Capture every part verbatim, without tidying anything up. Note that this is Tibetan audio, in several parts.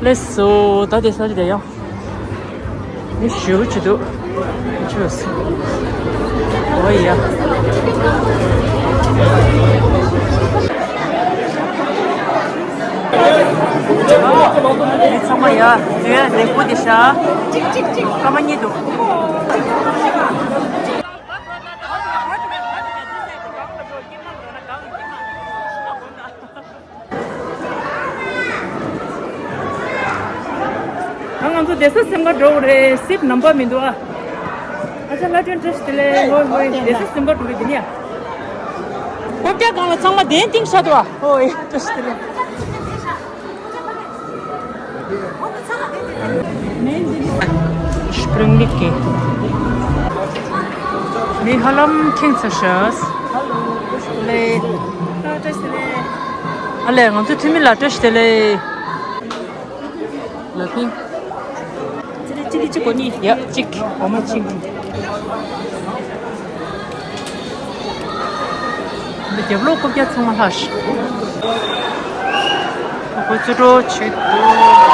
ལགས་སོ། ད་དེ་ས་ཆ་དེ་ཡང་། མི་ཞེ་པོ་ཅིག་འདུག་ཆོས་སུ། འོ་ཡ། མི་ཚང་མ་ཡ། དུས་ཡ་ལེགས་པོ་དེ་ཤ། སྐར་མ་གཉིས་འདུག་ང་ཚོ་བསྡད་ས་སེམས་ཁ་འགྲོ་གི་རེད། སིབ་ནམ་པ་མི་འདུག་ཨ། ཨ་ཅག་ལྷ་སྒྲོན་བཀྲ་ཤིས་བདེ་ལེགས། ཧོ་ཧོ། བསྡད་ས་སེམས་ཁ་འགྲོ་གི་འདི་ནི་ཨ། སྐོར་རྒྱག་སྒང་ལ་ཚང་མ་གདན་བཏིང་བཞག་འདུག་ཨ། ཧོ་ཧོ། བཀྲ་ཤིས་བདེ་ལེགས། སྤྲིན་མིག་གི་མི་ཧ་ལམ་ཁེངས་ཚར་ཤག་ཨ་ལས། ཨ་ལས། ང་ཚོ་འཐུས་མི་ལ་བཀྲ་ཤིས་བདེ་ལེགས། ལ་ཕིང་། ཅི་ལི་ཅི་གོ་ནི། ཡ་གཅིག་འོ་མ་གཅིག་འདི་རྒྱབ་ལོགས་རྐུབ་བཀྱག་ཚང་མ་ལྷག་ཤག་ཁོ་ཚོ་རྩིས་སྤྲོད་བྱེད་དུ།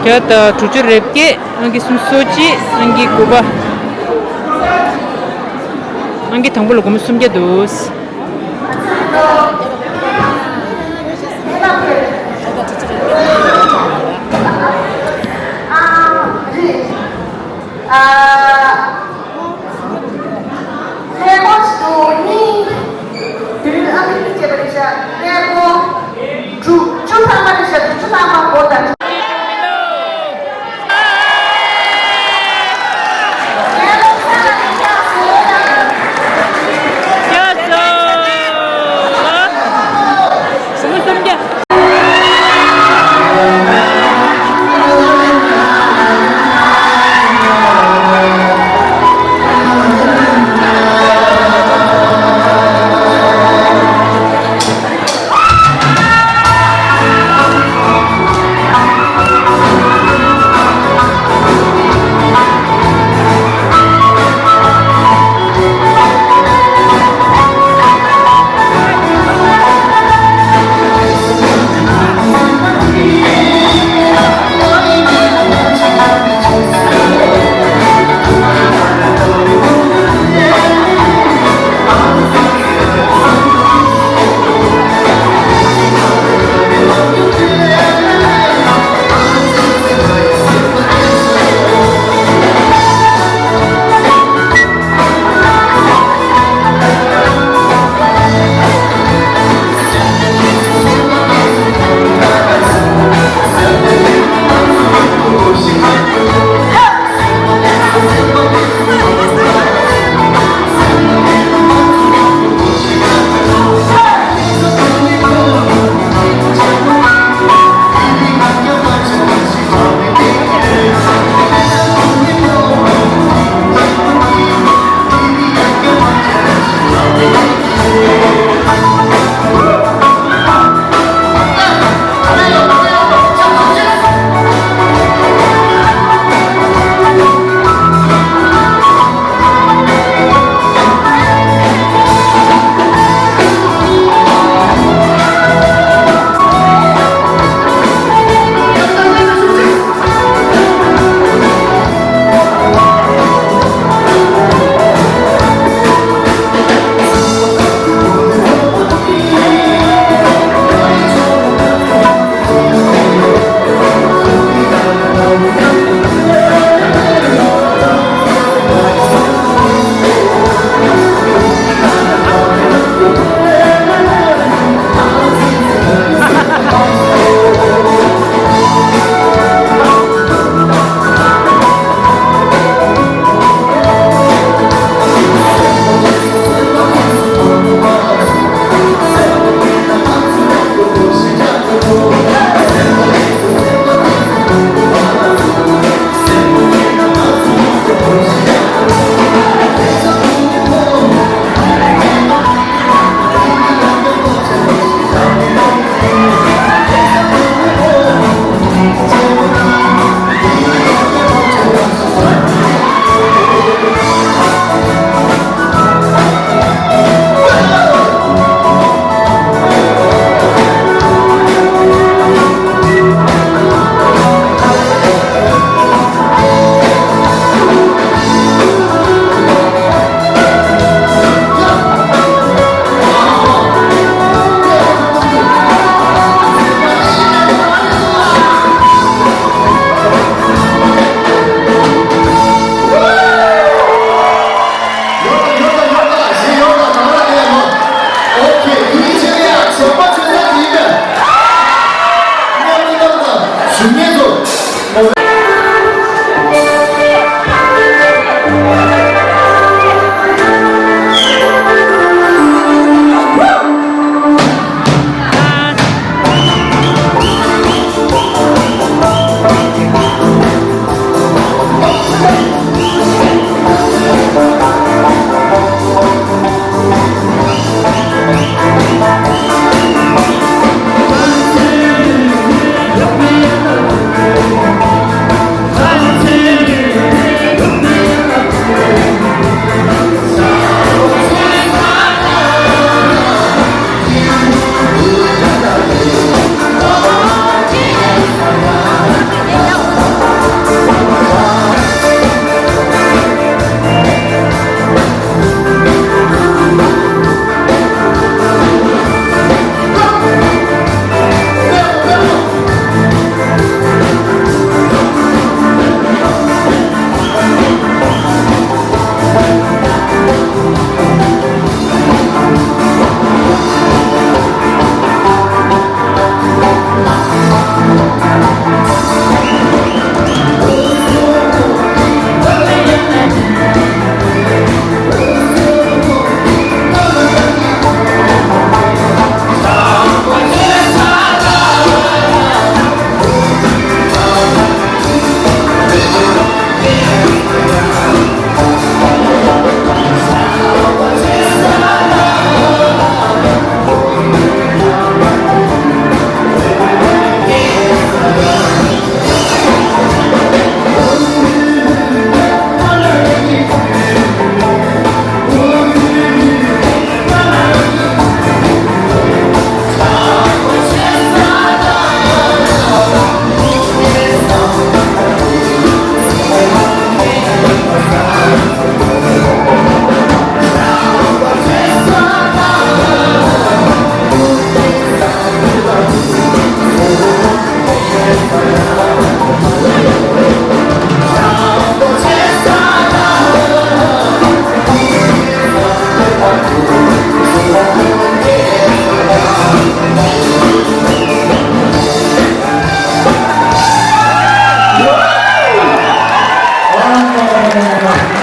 བརྒྱ་དང་དྲུག་ཅུ་རེ་བརྒྱད། ཨང་ཀི་སུམ་ཅུ་སོ་གཅིག། ཨང་ཀི་དགུ་པ། ཨང་ཀི་དང་པོ་ལ་སྒོར་མོ་སུམ་བརྒྱ་འདུག། ཨ། ཀླད་ཀོར་ཞིག་འདུག། གཉིས། བདུན། ཨ་ནི་གཉིས་བྱས་པ་རེད་ཤག། ཀླད་ཀོར་དྲུག་ཅུ་ལྷག་མ་རེད་ཤག། དྲུག་ཅུ་ལྷག་མ་སྒོ་དང་།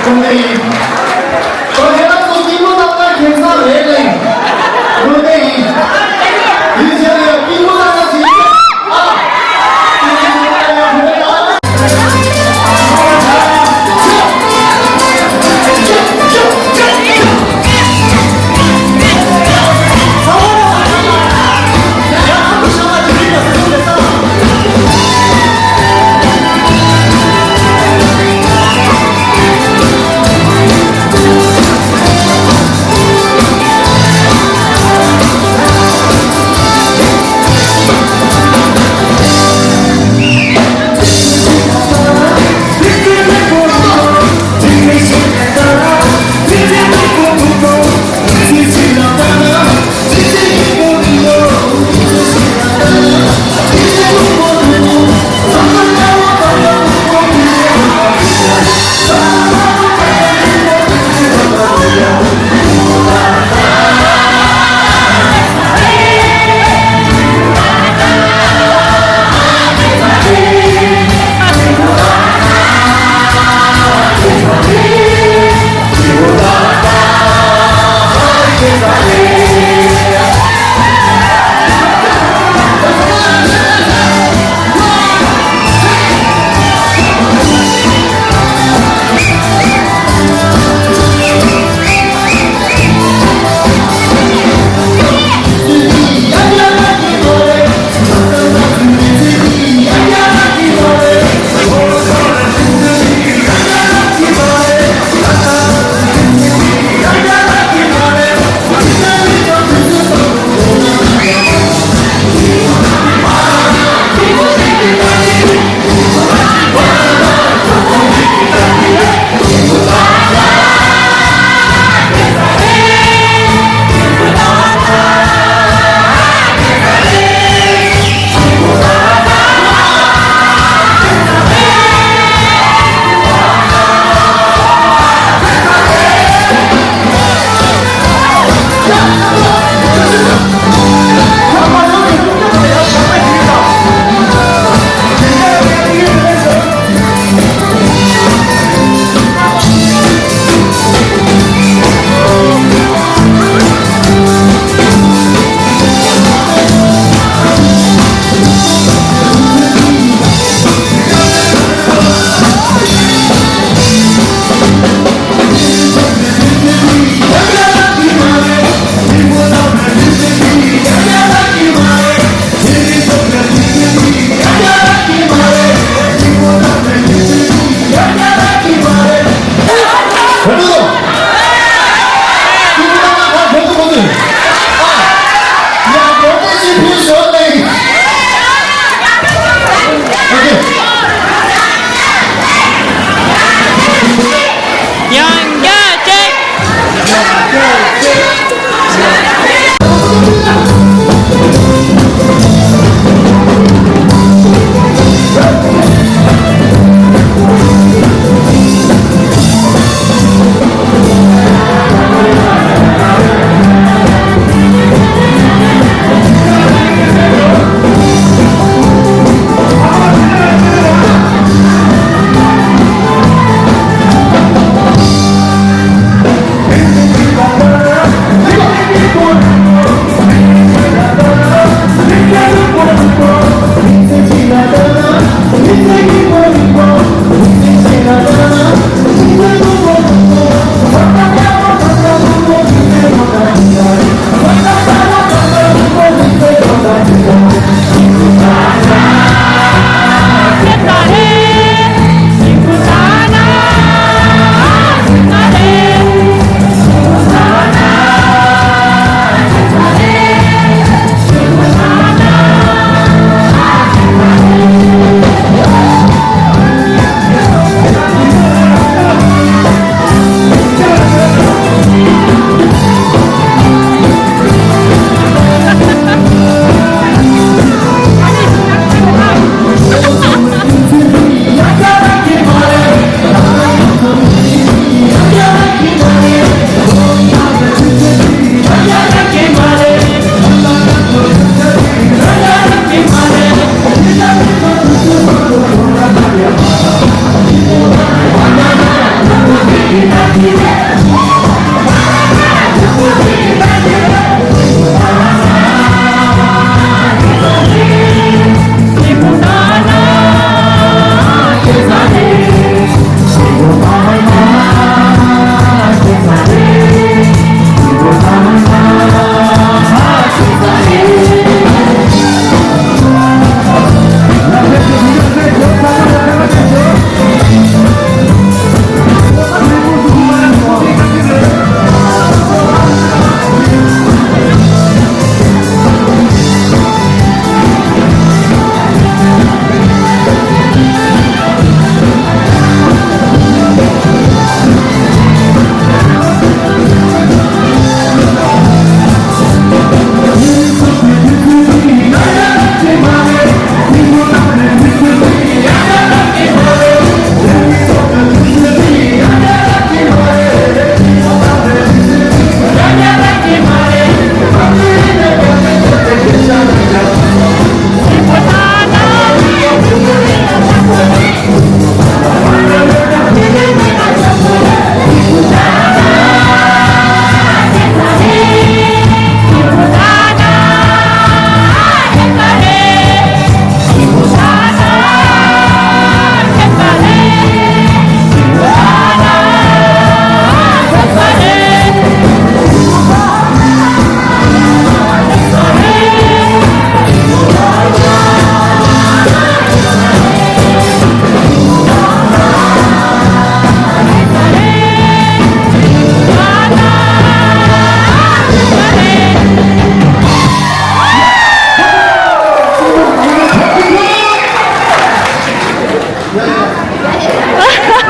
བཅོམ་ལྡན་ཡིན། ཁྱོད་ཁྱེད་རང་ཚོ་གཏི་མུག་ལྟ་བུ་ཁེ་བཟང་རེད་ལེ། བཅོམ་ལྡན་ཡིན། དེའི་ཕྱིར་ལ་གཏི་མུག་ལྟ་བུ་ཞིག་ཨ།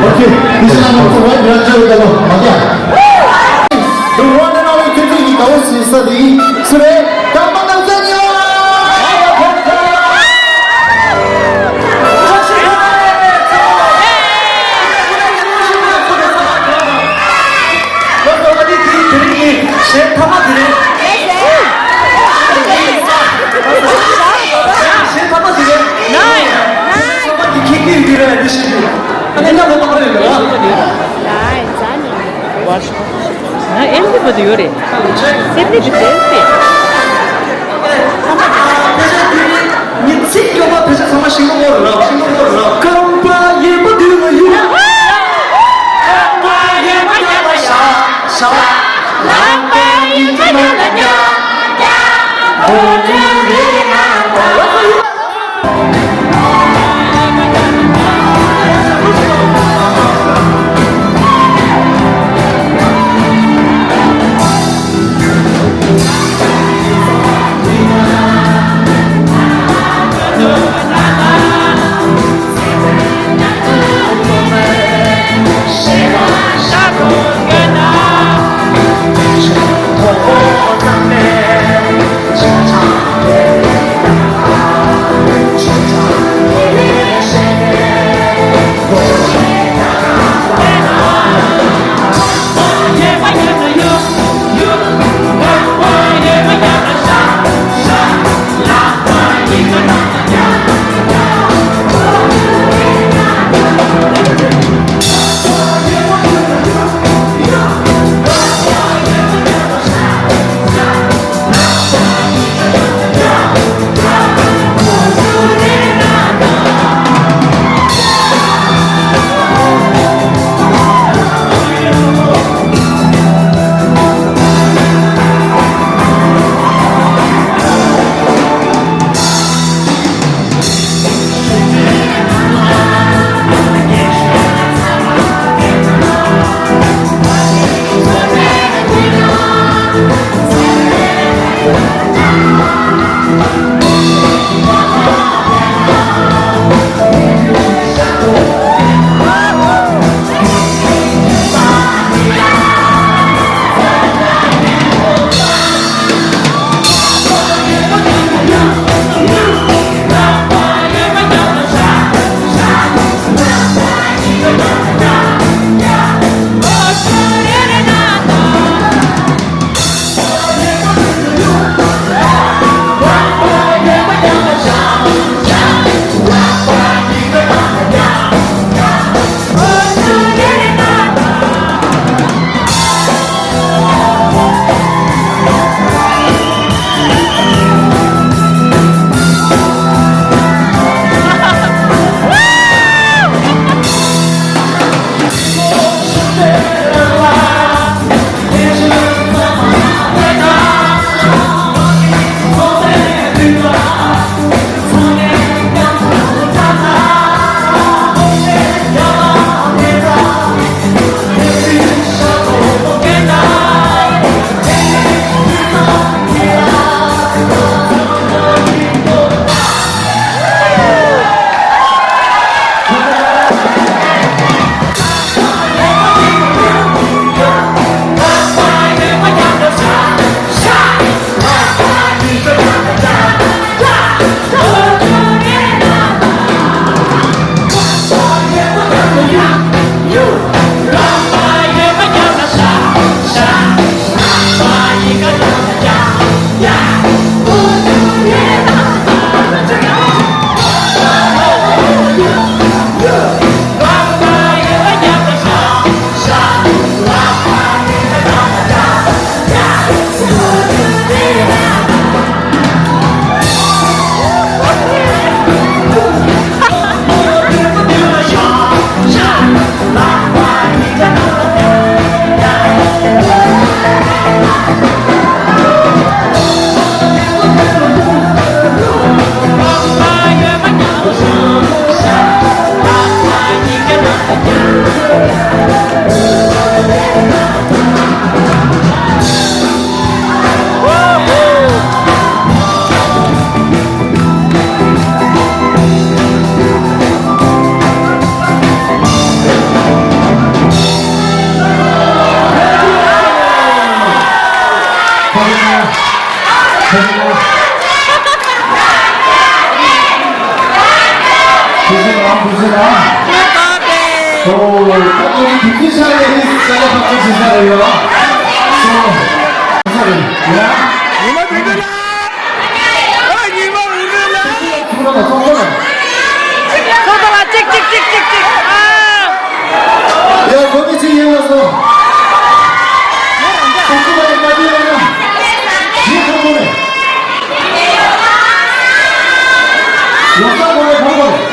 Okay, this is number two, right? You have to tell them, okay? The one and only ཁྱེད་ཚོ་ཡི་དགའ་བོ་བྱེད་ས་དེ་སུ་རེད། ཀརྨ་ནག་ཚན་ཡོད། གཞས་མཐའ་མ་དེ་རེད། གཞས་མཐའ་མ་དེ་རེད། གཞས་མཐའ་མ་དེ་ཁྱེད་ཀྱིས་འདི་རེད། འདི་ཤེས་རྒྱུ། ཨ་ནི་ང་ལོ་མང་རེད་ལ། ང་ཨེམ་ཆི་པ་དུ་ཡོད་རེད། སེམས་ནི་དུ་སེམས་ཏེ། ཉི་ཚིག་སྐྱོ་བ་ཕལ་ཆེར་ཚང་མ་ཤིང་ལོ་ངོར་ར་ཤིང་ལོ་ངོར་ར། རྐང་པ་གཡས་པ་དུས་ལ་ཡུ། རྐང་པ་གཡས་པ་གཡས་པ་ཤ་ཤ། ལག་པ་གཡས་པ་གཡས་པ་རྒྱ་རྒྱ། འོ་དུ་རེ་ང་པ། ཨོ། ད་ཁོ་ཚོ་དུས་ཚོད་ཤར་ནས་ནི་ས་ཆ་ཁག་ཁག་ཅིག་ཤར་རེད་ཡོད། སོ། ས་རེད་ཡ། ཉི་མ་དེ་འདྲ་ལ། ཨ་ཉི་མ་འུ་ཚོ་ལ། ཚོགས་གཙོ་ལ། ཚོགས་གཙོ་ལ་ཅིག་ཅིག་ཅིག་ཅིག་ཅིག་ཨ། ཡ་གོ་གི་ཅིག་ཡིན་ལ་སོ། ཚོགས་གཙོ་ལ་ཡ་མ་དེ་ལ་ཡ། ཡིན་ཁོ་ཁོ་རེད། ལོ་ས་གོ་རེད་གོ་གོ་རེད།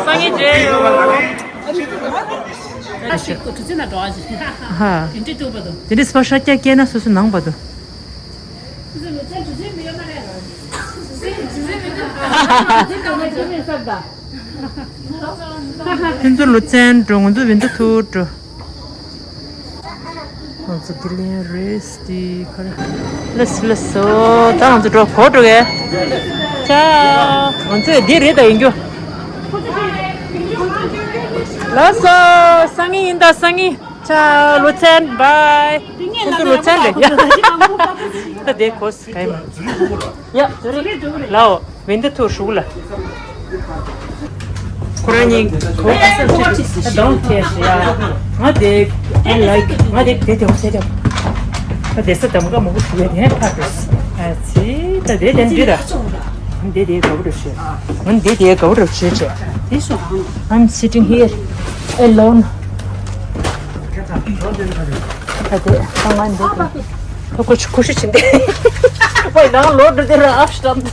སང་ཉིན་མཇལ་ཡོང་། ཨ་ཞིག་གྲུ་ཆེན་ན་འགྲོ་བ་ཞིག་ཧ། དེ་འདྲའི་ཐུག་པ་དང་། དེ་འདྲའི་སྤ་ཤ་རྒྱག་སྐྱེས་ན་སོ་སོ་ནང་པ་དང་། ཁྱེད་ཚོ་ལོ་ཚན་འགྲོ། ང་ཚོ་བིན་ད་ཐུར་འགྲོ། ང་ཚོ་དེ་ལེན་རེས་དེ་ཁར། ལགས་ལགས་སོ། ད་ང་ཚོ་འགྲོ་གོ་འགྲོ་གས། ཅའོ། ང་ཚོས་འདི་རེད་ད་ཡིན་རྒྱུ། ལགས་སོ། སང་ཉིན་ཡིན་ད་སང་ཉིན། ཅའོ། ལོ་ཚན། བའི། ཁྱེད་ཚོ་ལོ་ཚན་རེད་ཡ། ད་དེ་གོ་སི་ག་ཡིན་མ། ཡ། ལའོ། བིན་ད་ཐུར་ཞུགས་ལ། ཁོ་རང་གཉིས་གོ་ག་ས་ཆེ་ད་གདོང་ཁེ་ཤི་ཡ། ང་དེ་I like ང་དེ་དེ་དེ་བ་ཟེར་དེ། ད་དེ་ས་དམ་ག་མོ་གོ་ཞུ་ཡ་དེ་ཕ་དེ། ཨ་ཙི། ད་དེ་དེ་འདི་ར། ང་དེ་དེ་ག་བུ་རུ་ཤེ། ང་དེ་དེ་ག་བུ་རུ་ཤེ་ཆེ། I'm sitting here alone. ད་དེ་ད་ང་འདི་ཁོ་ཁོ་ཁོ་ཤི་ཆེ་འདི། ཝའི་ནང་ལོ་འདི་ར་ཨབ་ཤི་ཏམ།